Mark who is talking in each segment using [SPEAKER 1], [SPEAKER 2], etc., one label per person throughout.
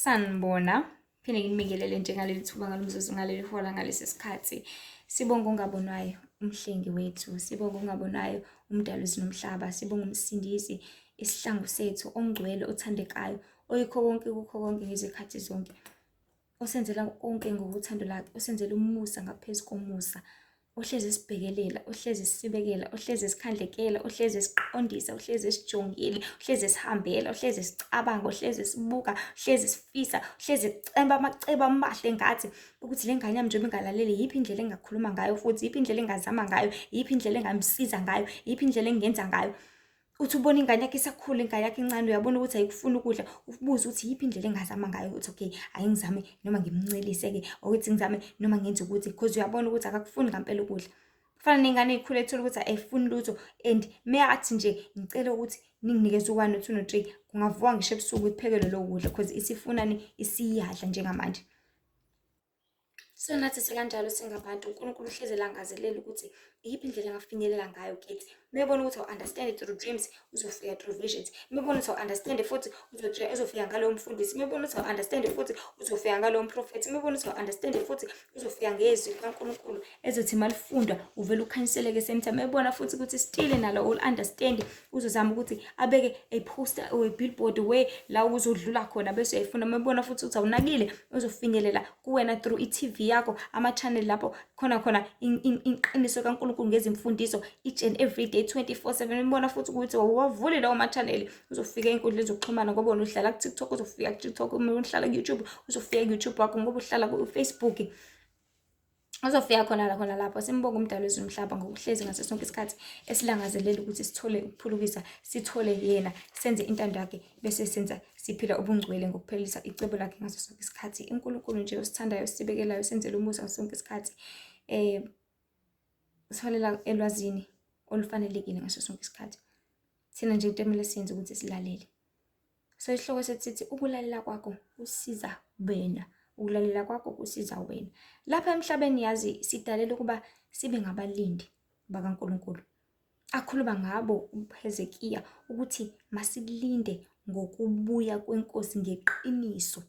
[SPEAKER 1] Sanibona, phinde nginibingelele njengaleli thuba ngalomzuzu ngaleli hola ngalesi sikhathi. Sibonga ongabonwayo umhlengi wethu, sibonga ongabonwayo umdali wezulu nomhlaba, sibonga umsindisi, isihlangu sethu, ongcwele othandekayo, oyikho konke kukho konke ngezikhathi zonke. Osenzela konke ngokuthando lakhe, osenzela umusa ngaphezu komusa, ohlezi esibhekelela, ohlezi esibekela, ohlezi esikhandlekela, ohlezi esiqondisa, ohlezi esijongile, ohlezi esihambela, ohlezi esicabanga, ohlezi esibuka, ohlezi esifisa, ohlezi eceba amacebo amahle ngathi ukuthi le ngane yami njengoba ingalaleli, yiphi indlela engakhuluma ngayo futhi, yiphi indlela engazama ngayo, yiphi indlela engamsiza ngayo, yiphi indlela engingenza ngayo. Uthi ubona ingane yakhe isakhula, ingane yakhe incane, uyabona ukuthi ayikufuni ukudla, ubuze ukuthi yiphi indlela engazama ngayo ukuthi okay, ake ngizame noma ngimncelise-ke, ukuthi ngizame noma ngenze ukuthi, because uyabona ukuthi akakufuni ngampela ukudla. Kufana nengane eyikhula ethola ukuthi ayifuni lutho and meyathi nje ngicela ukuthi ninginikeze u-one, no-two, no-three, kungavuka ngisho ebusuku iphekelwe lowo kudla because isifunani, isiyadla njengamanje. So nathi sikanjalo singabantu, uNkulunkulu uhlezi elangazelela ukuthi iyiphi indlela engafinyelela ngayo kithi. Uma ebona ukuthi awu-understand through dreams, uzofika through visions. Uma ebona ukuthi awu-understand futhi, uzofika ngalowo mfundisi. Uma ebona ukuthi awu-understand futhi, uzofika ngalowo mprofethi. Uma ebona ukuthi awu-understand futhi, uzofika ngezwi likaNkulunkulu ezothi malifundwa uvele ukhanyiseleke same time. Uma ebona futhi ukuthi still nalo ul-understand, uzozama ukuthi abeke a poster or a billboard where la uzodlula khona bese uyayifuna. Uma ebona futhi ukuthi awunakile, uzofinyelela kuwena through i-TV yakho, ama-channel lapho khona khona inqiniso kaNkulunkulu ngezimfundiso each and every day 24/7. Ubona futhi ukuthi wawavule lawo ma-channel, uzofika ey'nkundleni zokuxhumana ngoba wena uhlala ku-TikTok, uzofika ku-TikTok, uma uhlala ku-YouTube, uzofika ku-YouTube wakho, ngoba uhlala ku-Facebook, uzofika khona la khona lapho. Simbonga umdali wezulu nomhlaba ngokuhlezi ngaso sonke isikhathi esilangazelela ukuthi sithole ukuphulukisa, sithole yena, senze intando yakhe, bese senza siphila ubungcwele ngokuphelelisa icebo lakhe ngaso sonke isikhathi. UNkulunkulu nje osithandayo, osibekelayo, senzele umusa ngaso sonke isikhathi, siholela elwazini olufanelekile ngaso sonke isikhathi. Thina nje into emele siyenze ukuthi silalele. So isihloko sethu sithi ukulalela kwakho kusiza wena, ukulalela kwakho kusiza wena. Lapha emhlabeni yazi sidalelwe ukuba sibe ngabalindi bakaNkulunkulu. Akhuluma ngabo uHezekiya ukuthi masilinde ngokubuya kweNkosi ngeqiniso.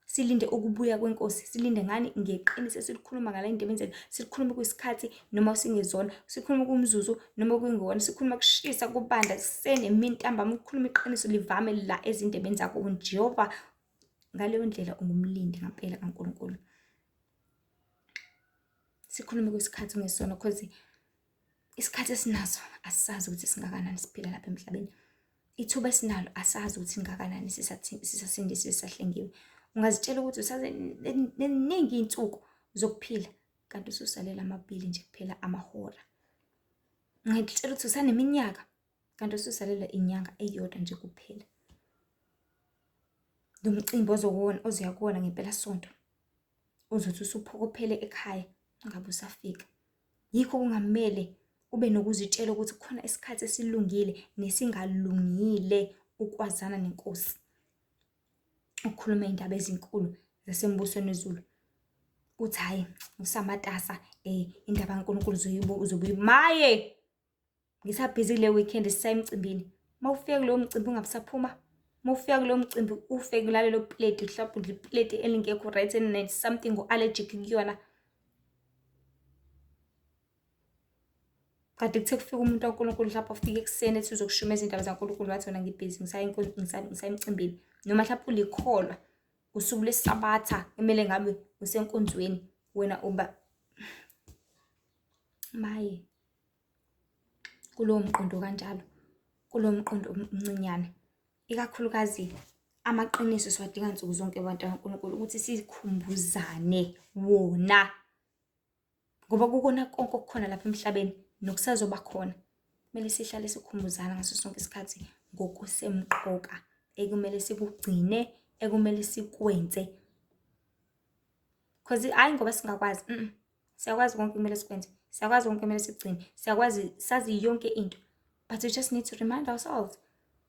[SPEAKER 1] Silinde ukubuya kweNkosi, silinde ngani? Ngeqiniso esilikhuluma ngala endebeni zethu, silikhuluma kwisikhathi noma singezona, sikhuluma kumzuzu noma kungewona, sikhuluma kushisa kubanda kuseni emini ntambama, ukukhuluma iqiniso livame la ezindebeni zakho njengoba ngaleyo ndlela ungumlindi ngampela kaNkulunkulu. Sikhulume kwisikhathi ungesona cause isikhathi esinaso asisazi ukuthi singakanani siphila lapha emhlabeni. Ithuba esinalo asazi ukuthi singakanani sisasindisiwe sisahlengiwe. Ungazitshela ukuthi usaseningi iy'nsuku zokuphila kanti ususalela amabili nje kuphela amahora. Ungazitshela ukuthi usaneminyaka kanti ususalela inyanga eyodwa nje kuphela. Lo mcimbi ozokuwona ozoya kuwona ngempelasonto uzothi usuphokophele ekhaya ungabe usafika. Yikho kungamele ube nokuzitshela ukuthi kukhona isikhathi esilungile nesingalungile ukwazana neNkosi. Ukukhuluma iy'ndaba ezinkulu zasembusweni wezulu. Uthi hhayi usamatasa indaba kaNkulunkulu uzobe maye! Ngisabhizi kule weekend sisaya emcimbini. Uma ufika kulowo mcimbi ungabe usaphuma, uma ufika kulowo mcimbi ufe kulalelo pleti, mhlawumbe udla ipleti elingekho right eline-something o-allergic kuyona. Kade kuthe kufika umuntu kaNkulunkulu mhlawumbe ufike ekuseni ethi uzokushumeza iy'ndaba zikaNkulunkulu wathi wena ngibhizi ngisaya ngisaya emcimbini. Noma mhlawumbe ulikholwa usuku lweSabatha kumele ngabe usenkonzweni wena uba maye. Kulowo mqondo kanjalo, kulowo mqondo omncinyane. Ikakhulukazi amaqiniso siwadinga nsuku zonke bantu bakaNkulunkulu ukuthi sikhumbuzane wona. Ngoba kukona konke okukhona lapha emhlabeni nokusazoba khona, kumele sihlale sikhumbuzana ngaso sonke isikhathi ngokusemqoka ekumele sikugcine, ekumele sikwenze. Cause hhayi ngoba singakwazi . Siyakwazi konke kumele sikwenze, siyakwazi konke kumele sikugcine, siyakwazi, sazi yonke into. But we just need to remind ourselves.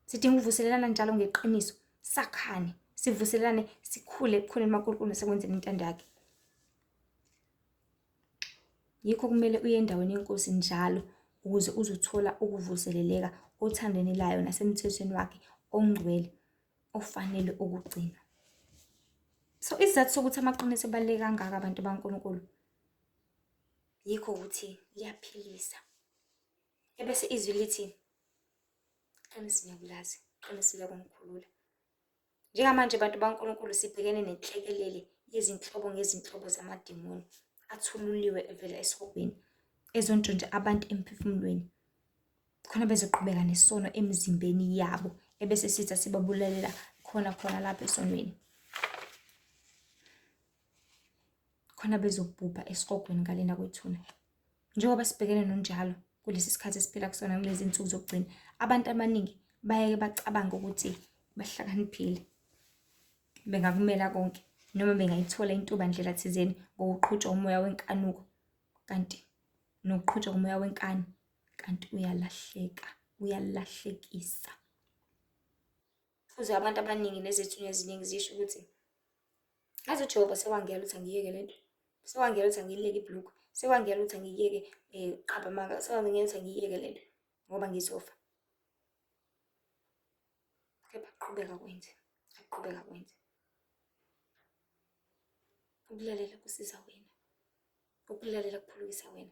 [SPEAKER 1] Sidinga ukuvuselelana njalo ngeqiniso, sakhane, sivuselelane, sikhule ekukhuleni kukaNkulunkulu nasekwenzeni intando yakhe. Yikho kumele uye endaweni yeNkosi njalo ukuze uzothola ukuvuseleleka othandweni layo nasemthethweni wakhe ongcwele ofanele ukugcinwa. So isizathu sokuthi amaqiniso ebaluleke kangaka abantu baNkulunkulu yikho ukuthi liyaphilisa. Ebese izwi lithi iqiniso niyakulazi, iqiniso liyakungikhulula. Njengamanje bantu baNkulunkulu sibhekene nenhlekelele yezinhlobo ngezinhlobo zamadimoni athululiwe evela esihogweni ezontshontsha abantu emphefumulweni khona bezoqhubeka nesono emizimbeni yabo ebese sithi sibabulalela khona khona lapha esonweni khona bezobhubha esihogweni ngalena kwethuna. Njengoba sibhekene nonjalo kulesi sikhathi esiphila kusona kulezi nsuku zokugcina, abantu abaningi bayeke bacabange ukuthi bahlakaniphile, bengakumela konke noma bengayithola intuba ndlela thizeni ngokuqhutshwa umoya wenkanuko kanti nokuqhutshwa umoya wenkani kanti uyalahleka, uyalahlekisa. Uzwe abantu abaningi nezithunywa eziningi zisho ukuthi ngaze uJehova sewangiyala ukuthi angiyeke le nto, sewangiyala ukuthi angiliyeke ibhulukwe, sewangiyala ukuthi angiyeke um ukuqamba amanga, sewangiyala ukuthi angiyeke le nto ngoba ngizofa. Kepha qhubeka kwenze, qhubeka kwenze. Ukulalela kusiza wena, ukulalela kuphulukisa wena.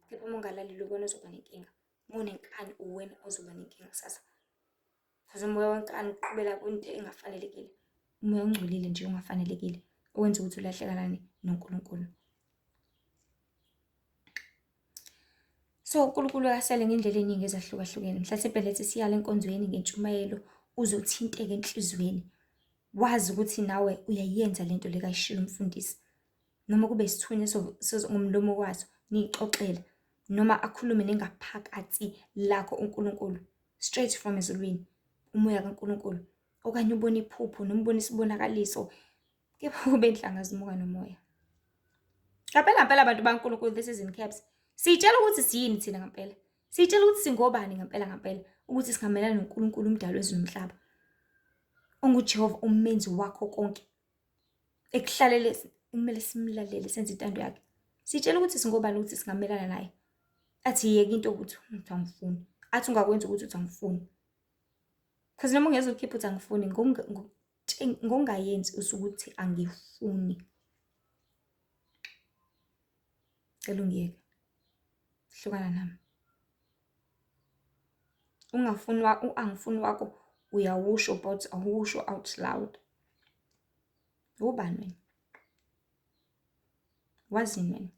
[SPEAKER 1] Kepha uma ungalaleli uwena ozoba nenkinga, uma unenkani uwena ozoba nenkinga kusasa. Because umoya wenkani uqhubela kwinto engafanelekile, umoya ongcolile nje ongafanelekile owenza ukuthi ulahlekelane noNkulunkulu. So uNkulunkulu akasele ngendlela eningi ezahlukahlukene. Mhlasimpe lethi siyale enkonzweni ngentshumayelo uzothinteka enhliziyweni. Wazi ukuthi nawe uyayenza lento le kayishilo umfundisi. Noma kube isithunywa ngomlomo waso niyixoxele noma akhulume nengaphakathi lakho uNkulunkulu straight from ezulwini umoya kaNkulunkulu okanye ubone iphupho noma ubone isibonakaliso kepha kube inhlanga zimuka nomoya. Ngampela ngampela abantu baNkulunkulu this is in caps. Siyitshela ukuthi siyini thina ngampela. Siyitshela ukuthi singobani ngampela ngampela ukuthi singamelana noNkulunkulu umdali wezulu nomhlaba. OnguJehova umenzi wakho konke. Ekuhlalele kumele simlalele senze intando yakhe. Sitshela ukuthi singobani ukuthi singamelana naye. Athi yeka into ukuthi uthi angifuni. Athi ungakwenza ukuthi uthi angifuni. Because noma ungeze ukhiphe uthi angifuni ngokungayenzi usuke uthi angifuni. Cela ungiyeke. Hlukana nami. Ungafuni u-angifuni wakho uyawusho but awuwusho out loud. Ubani wena? Wazini wena?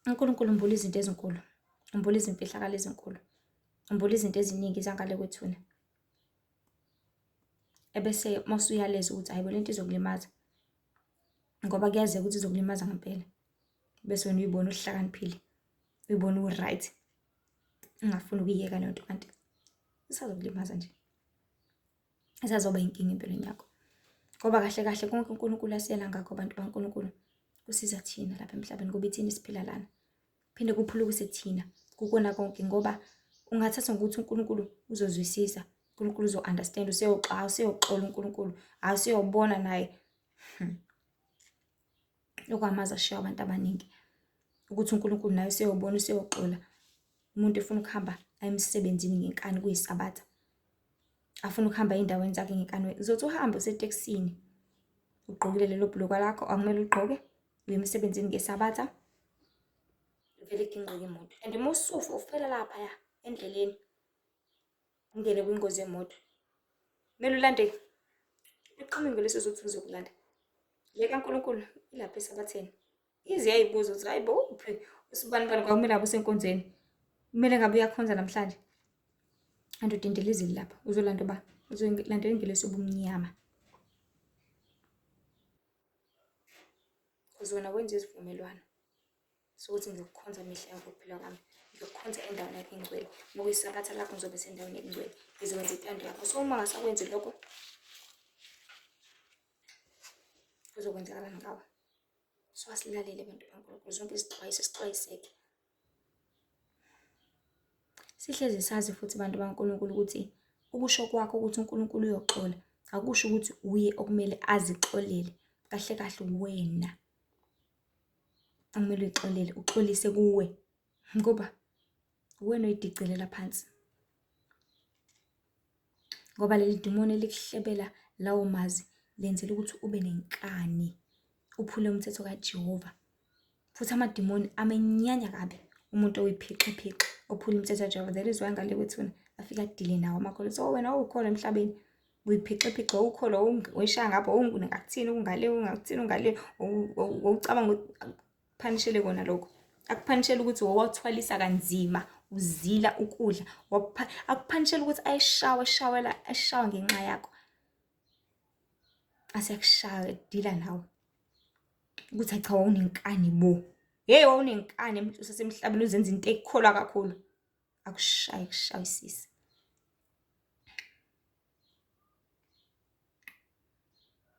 [SPEAKER 1] UNkulunkulu umbula izinto ezinkulu, umbula izimfihlakalo ezinkulu, umbula izinto eziningi zangale kwethuna. Ebese uma usuyaleza ukuthi hayi bo lento izokulimaza, ngoba kuyazeka ukuthi izokulimaza ngempela. Bese wena uyibona uhlakaniphile, uyibona u-right, ungafuni ukuyiyeka leyo nto kanti isazokulimaza nje. Isazoba inkinga empilweni yakho. Ngoba kahle kahle konke uNkulunkulu asiyela ngakho abantu baNkulunkulu kusiza thina lapha emhlabeni ngoba ithina esiphila lana. Phinde kuphulukise thina kukona konke ngoba ungathatha ngokuthi uNkulunkulu uzozwisisa, uNkulunkulu uzo-understand, useyoxa, useyoxola uNkulunkulu, hhayi useyobona naye. Okwamazi ashiya abantu abaningi ukuthi uNkulunkulu naye useyobona useyoxola. Umuntu efuna ukuhamba aye emsebenzini ngenkani kuyisabatha. Afuna ukuhamba ey'ndaweni zakhe ngenkani. Uzothi uhambe usetekisini ugqokile lelo bhulukwe lakho akumele uligqoke, uye emsebenzini ngesabatha, ivele igingqike imoto. And uma usufa ufela laphaya endleleni, ungene kwingozi yemoto. Kumele ulande iqhamuke leso sokuthi uzokulanda. Le kaNkulunkulu ilapha esabatheni. Ize yayibuza ukuthi hayi bo uphi usibanibani kwakumele ngabe usenkonzweni. Kumele ngabe uyakhonza namhlanje. Kanti udindelezile lapha uzolanda uba uzolandela ingelosi yobumnyama. Because wena wenza izivumelwano sokuthi ngizokukhonza mihla yonke ukuphila kwami. Ngizokukhonza endaweni yakho engcwele. Ngokuyisabatha lakho ngizobe sendaweni engcwele. Ngizokwenza intando yakho. So uma ungasakwenzi lokho kuzokwenzakalani ngawe? So asilalele bantu baNkulunkulu zonke izixwayiso sixwayiseke. Sihlezi sazi futhi bantu baNkulunkulu ukuthi ukusho kwakho ukuthi uNkulunkulu uyoxola akusho ukuthi uye okumele azixolele. Kahle kahle wena. Okumele uyixolele, uxolise kuwe ngoba uwena oyidicilela phansi. Ngoba leli dimoni elikuhlebela lawo mazwi lenzela ukuthi ube nenkani, uphule umthetho kaJehova. Futhi amadimoni amenyanya kabi umuntu oyiphixiphixa ophula umthetho kaJehova. That is why ngale kwethuna afike adile nawo amakholwa. So wena wawukholwa emhlabeni uyiphixiphixa, wawukholwa wayishaya ngapha, wawungakuthini ungale, ungakuthini ungale, wawucabanga akuphanishele kona lokho. Akuphanishele ukuthi wawathwalisa kanzima uzila ukudla, akuphanishele ukuthi ayishawe eshawela eshawa ngenxa yakho. Asekushaya dila nawe. Ukuthi cha wawunenkani bo. Hey wawunenkani usasemhlabeni uzenza into ekukholwa kakhulu. Akushaye kushayisise.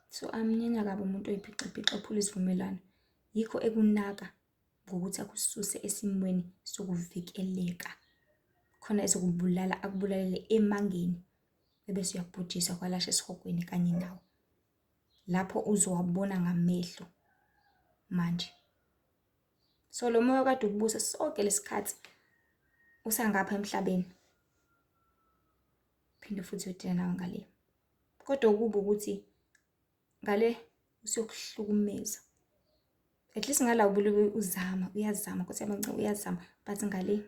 [SPEAKER 1] So amnyenya kabi umuntu oyiphixiphixa ophula isivumelwano. Yikho ekunaka ngokuthi akususe esimweni sokuvikeleka. Khona ezokubulala akubulalele emangeni ebese uyabhujiswa kwalasha esihogweni kanye nawe. Lapho uzowabona ngamehlo manje. So lo moya okade ukubusa sonke lesikhathi usangapha emhlabeni. Phinde futhi uyodila nawe ngale. Kodwa okubi ukuthi ngale usuyokuhlukumeza. At least ngala ubulobe uzama, uyazama Nkosi yami ngicela uyazama but ngale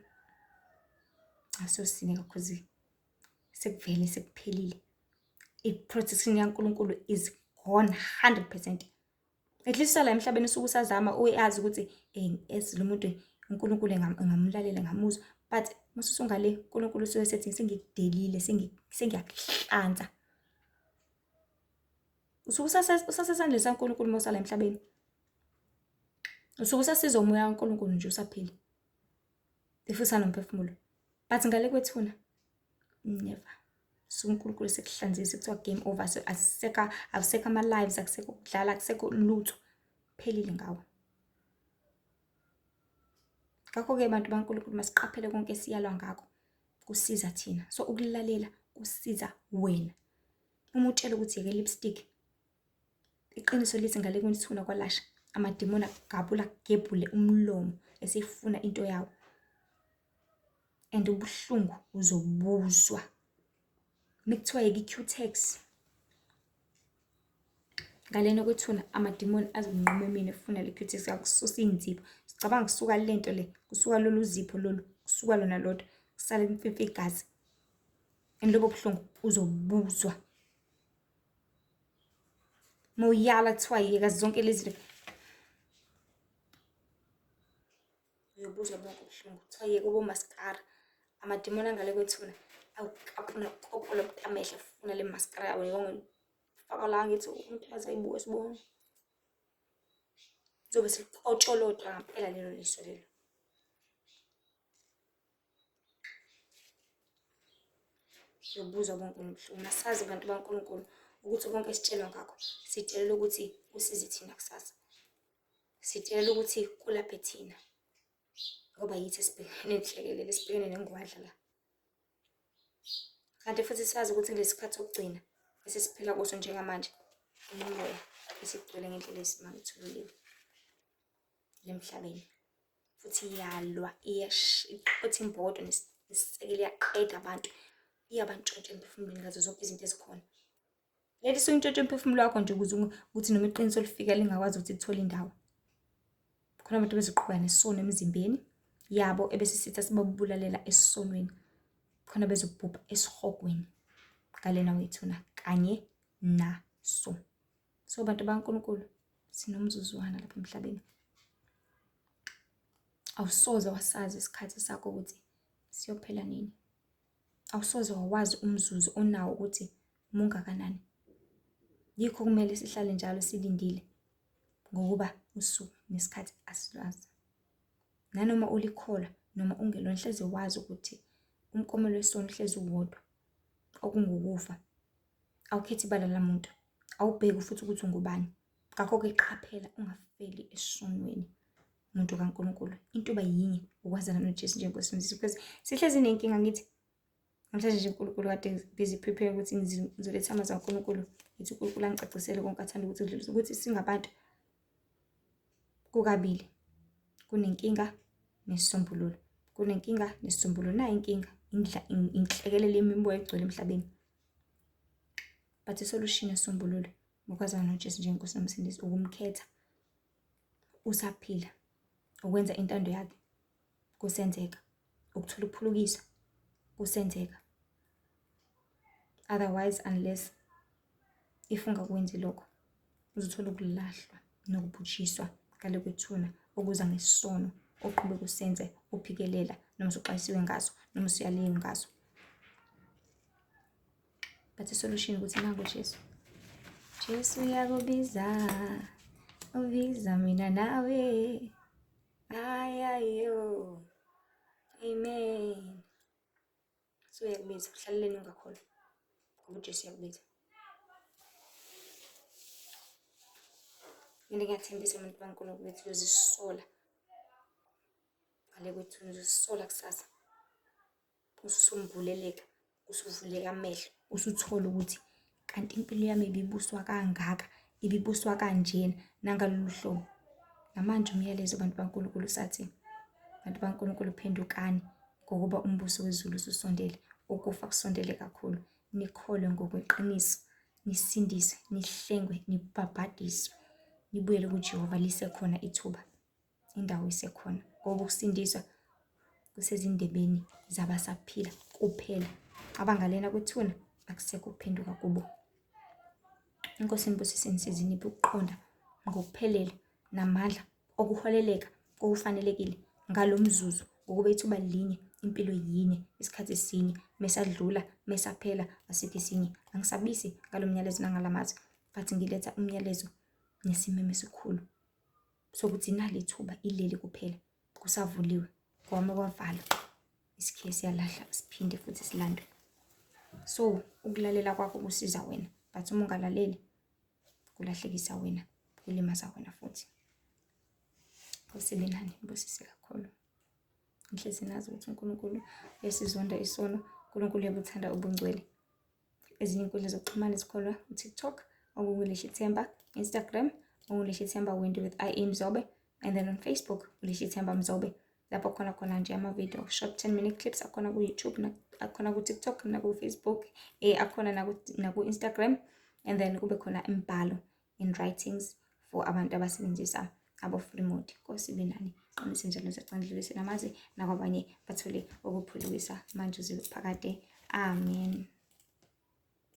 [SPEAKER 1] asiyosineka cause sekuvele sekuphelile. I-protection yaNkulunkulu is gone 100%. At least sala emhlabeni usuke usazama uyazi ukuthi as lo muntu uNkulunkulu engamulalela engamuzwa but mase usungale uNkulunkulu usuke esethi sengikudelile sengiyakuhlanza. Usuke usasesandleni saNkulunkulu uma usala emhlabeni. Usuke usasizwa umoya kaNkulunkulu nje usaphila. If usanomphefumulo. But ngale kwethuna never. Usuke uNkulunkulu sekuhlanzile kuthiwa game over. So asisekho akusekho ama-lives, akusekho ukudlala, akusekho lutho. Phelile ngawe. Ngakho-ke bantu baNkulunkulu masiqaphele konke esiyalwa ngakho. Kusiza thina. So ukulalela kusiza wena. Uma utshela ukuthi yeke lipstick, iqiniso lithi ngale kwethuna kwalasha amadimoni agabula agebhule umlomo esefuna into yawo. And ubuhlungu uzobuzwa. Mekuthiwa yeke i-Cutex, ngalena kwethuna amadimoni azokunquma emini efuna le Cutex akususa iy'nzipho. Sicabanga kusuka lento le, kusuka lolu zipho lolu, kusuka lona lodwa, kusale kumfimfa igazi. And lobo buhlungu uzobuzwa. Uma uyala kuthiwa yeka zonke lezi zinto. Uyobuzwa bonke ubuhlungu. Kuthiwa yeka obomaskara. Amadimoni angale kwethuna awukapuna kopola amehlo afuna le maskara yawo yonke. Faka la ngithi umuntu aze ayibuke sibone. Kuzobe seliqotsholodwa ngampela lelo liso lelo. Uyobuzwa bonke ubuhlungu. Masazi bantu baNkulunkulu ukuthi konke esitshelwa ngakho sitshelelwa ukuthi kusize thina kusasa. Sitshelelwa ukuthi kulaphe thina ngoba yithi esibhekene nenhlekelele, esibhekene nengwadla la. Kanti futhi sazi ukuthi kulesi sikhathi sokugcina esesiphila kuso njengamanje imimoya esigcwele ngendlela eyisimanga ithululiwe lemhlabeni. Futhi iyalwa, iqotha imbokodo nesisekelo iyaqeda abantu, iyabantshontsha emphefumulweni ngazo zonke izinto ezikhona. Leli isuke intshontsha umphefumulo wakho nje ukuze ukuthi noma iqiniso lifika lingakwazi ukuthi lithole indawo. Khona abantu bezoqhubeka nesono emizimbeni yabo ebese sitha sibabulalela esonweni. Khona bezobhubha esihogweni ngalena wethuna kanye naso. So bantu baNkulunkulu sinomzuzwana lapha emhlabeni. Awusoze wasazi isikhathi sakho ukuthi siyophela nini. Awusoze wawazi umzuzu onawo ukuthi mungakanani. Yikho kumele sihlale njalo silindile ngokuba usuku nesikhathi asilwazi. Nanoma ulikholwa noma ungelona hleze wazi ukuthi umklomelo wesono uhlezi uwodwa okungukufa. Awukhethi ibala lamuntu, awubheki futhi ukuthi ungubani. Ngakho-ke qaphela ungafeli esonweni muntu kaNkulunkulu. Into iba yinye ukwazana noJesu njengoNkosi nomsindisi because sihlezi nenkinga ngithi namhlanje nje uNkulunkulu kade busy prepare ukuthi ngizoletha amazwi kaNkulunkulu ngithi uNkulunkulu angicacisele konke athanda ukuthi kudlulise ukuthi singabantu kukabili. Kunenkinga nesisombululo. Kunenkinga nesisombululo. Nayi inkinga, inhlekelele yemimoya egcwele emhlabeni. But isolution nesisombululo ngokwazana noJesu njengeNkosi noMsindisi ukumkhetha usaphila, ukwenza intando yakhe kusenzeka, ukuthola ukuphulukiswa kusenzeka. Otherwise unless if ungakwenzi lokho uzothola ukulahlwa nokubhujiswa ngale kwethuna okuza ngesono oqhubeka usenze uphikelela noma usuxwayisiwe ngaso noma usuyaliwe ngaso. But isolution ukuthi nangu Jesu. Jesu uyakubiza, ubiza mina nawe. Ayayo. Amen. So uyakubiza, uhlaleleni ungakholwa. Ngoba uJesu uyakubiza. Mina ngiyathembisa umuntu kaNkulunkulu ukuthi uyozisola ngale kwethuna, uzozisola kusasa. Usumbuleleka, usuvuleka amehlo, usuthola ukuthi kanti impilo yami ibibuswa kangaka, ibibuswa kanjena nangalolu hlobo. Namanje umyalezo bantu baNkulunkulu usathi, bantu baNkulunkulu phendukani ngokuba umbuso wezulu ususondele, ukufa kusondele kakhulu. Nikholwe ngokweqiniso, nisindiswe, nihlengwe, nibhabhadiswe, nibuyele kuJehova lisekhona ithuba. Indawo isekhona ngoba ukusindiswa kusezindebeni zabasaphila kuphela. Abangalena kwithuna akusekho ukuphenduka kubo. Inkosi inibusise inisize iniphe ukuqonda ngokuphelele namandla okuholeleka kokufanelekile ngalo mzuzu ngokuba ithuba linye, impilo yinye, isikhathi sinye, mesadlula, mesaphela, asikho esinye. Angisabisi ngalo myalezo nangalamazwi, but ngiletha umyalezo nesimemo esikhulu sokuthi nali ithuba ileli kuphela kusavuliwe kwama kwavalwa isikhiye siyalahla siphinde futhi silandwe. So ukulalela kwakho kusiza wena, but uma ungalaleli kulahlekisa wena, kulimaza wena futhi. Nkosi ibe nani, ibusise kakhulu. Ngihlezi nazi ukuthi uNkulunkulu uyasizonda isono, uNkulunkulu uyabuthanda ubungcwele. Ezinye inkundla zokuxhumana zikholwa uTikTok, okunguLishithemba, Instagram, okunguLishithemba Wendy with IE Mzobe, and then on Facebook, uLishithemba Mzobe. Lapho khona khona nje ama-video, short 10-minute clips akhona ku-YouTube, akhona ku-TikTok, naku-Facebook, akhona naku-Instagram, and then kube khona imibhalo in writings for abantu abasebenzisa abo-free mode. Nkosi ibe nani, qinise njalo zacandlulise namazwi nakwabanye bathole ukuphulukisa manje uze phakade. Amen.